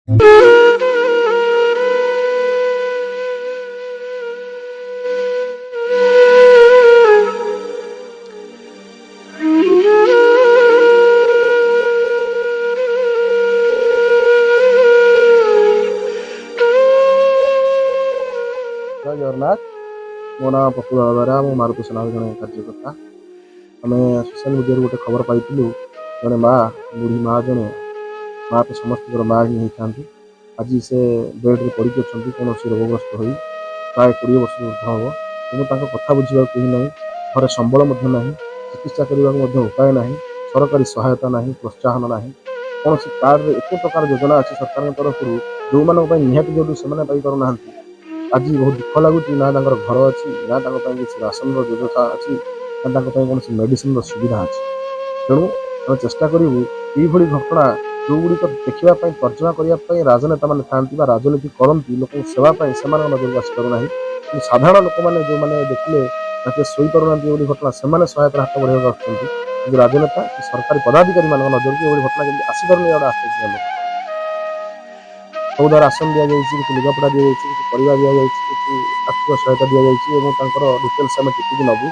ଜୟ ଜଗନ୍ନାଥ। ମୋ ନାଁ ପ୍ରଫୁଲ୍ଲ ବେହେରା, ମୁଁ ମାରୁତି ସେନାର ଜଣେ କାର୍ଯ୍ୟକର୍ତ୍ତା। ଆମେ ସୋସିଆଲ ମିଡ଼ିଆରୁ ଗୋଟେ ଖବର ପାଇଥିଲୁ, ଜଣେ ମା, ବୁଢ଼ୀ ମା ଜଣେ, ମା ତ ସମସ୍ତଙ୍କର ମା ହିଁ ହେଇଥାନ୍ତି, ଆଜି ସେ ବେଡ଼୍ରେ ପଡ଼ିକି ଅଛନ୍ତି କୌଣସି ରୋଗଗ୍ରସ୍ତ ହୋଇ, ପ୍ରାୟ 20 ବର୍ଷରୁ ଉର୍ଦ୍ଧ୍ୱ ହେବ। ତେଣୁ ତାଙ୍କ କଥା ବୁଝିବାକୁ କେହି ନାହିଁ, ଘରେ ସମ୍ବଳ ମଧ୍ୟ ନାହିଁ, ଚିକିତ୍ସା କରିବାକୁ ମଧ୍ୟ ଉପାୟ ନାହିଁ, ସରକାରୀ ସହାୟତା ନାହିଁ, ପ୍ରୋତ୍ସାହନ ନାହିଁ। କୌଣସି କାର୍ଡ଼ରେ ଏତେ ପ୍ରକାର ଯୋଜନା ଅଛି ସରକାରଙ୍କ ତରଫରୁ, ଯେଉଁମାନଙ୍କ ପାଇଁ ନିହାତି ଜରୁରୀ ସେମାନେ ପାଇପାରୁନାହାନ୍ତି। ଆଜି ବହୁତ ଦୁଃଖ ଲାଗୁଛି। ନା ତାଙ୍କର ଘର ଅଛି, ନା ତାଙ୍କ ପାଇଁ କିଛି ରାସନର ବ୍ୟବସ୍ଥା ଅଛି, ନା ତାଙ୍କ ପାଇଁ କୌଣସି ମେଡ଼ିସିନର ସୁବିଧା ଅଛି। ତେଣୁ ଆମେ ଚେଷ୍ଟା କରିବୁ, ଏଇଭଳି ଘଟଣା ଯେଉଁଗୁଡ଼ିକ ଦେଖିବା ପାଇଁ, ତର୍ଜମା କରିବା ପାଇଁ ରାଜନେତାମାନେ ଥାଆନ୍ତି ବା ରାଜନୀତି କରନ୍ତି ଲୋକଙ୍କ ସେବା ପାଇଁ, ସେମାନଙ୍କ ନଜରକୁ ଆସିପାରୁନାହିଁ। କିନ୍ତୁ ସାଧାରଣ ଲୋକମାନେ ଯେଉଁମାନେ ଦେଖିଲେ ରାତିରେ ଶୋଇପାରୁନାହାନ୍ତି ଏଭଳି ଘଟଣା, ସେମାନେ ସହାୟତାର ହାତ ବଢ଼ାଇବାକୁ ଆସୁଛନ୍ତି। କିନ୍ତୁ ରାଜନେତା କି ସରକାରୀ ପଦାଧିକାରୀମାନଙ୍କ ନଜରକୁ ଏଭଳି ଘଟଣା କେମିତି ଆସିପାରୁନି, ଗୋଟେ ଆଶ୍ଚର୍ଯ୍ୟଜନକ। 14 ରାସନ ଦିଆଯାଇଛି, କିଛି ଲୁଗାପଟା ଦିଆଯାଇଛି, କିଛି ପରିବା ଦିଆଯାଇଛି, କିଛି ଆର୍ଥିକ ସହାୟତା ଦିଆଯାଇଛି ଏବଂ ତାଙ୍କର ଡିଟେଲ୍ସ ଆମେ ଟିପିକି ନେବୁ।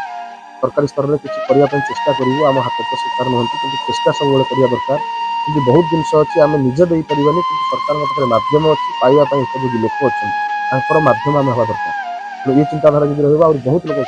ସରକାରୀ ସ୍ତରରେ କିଛି କରିବା ପାଇଁ ଚେଷ୍ଟା କରିବୁ। ଆମ ହାତରେ ତ ସରକାର ନୁହନ୍ତି, କିନ୍ତୁ ଚେଷ୍ଟା ସବୁବେଳେ କରିବା ଦରକାର। କିନ୍ତୁ ବହୁତ ଜିନିଷ ଅଛି ଆମେ ନିଜେ ଦେଇପାରିବାନି, କିନ୍ତୁ ସରକାରଙ୍କ ପାଖରେ ମାଧ୍ୟମ ଅଛି, ପାଇବା ପାଇଁ ଉପଯୋଗୀ ଲୋକ ଅଛନ୍ତି, ତାଙ୍କର ମାଧ୍ୟମ ଆମେ ହେବା ଦରକାର। ତେଣୁ ଏ ଚିନ୍ତାଧାରା ଯଦି ରହିବ, ଆହୁରି ବହୁତ ଲୋକ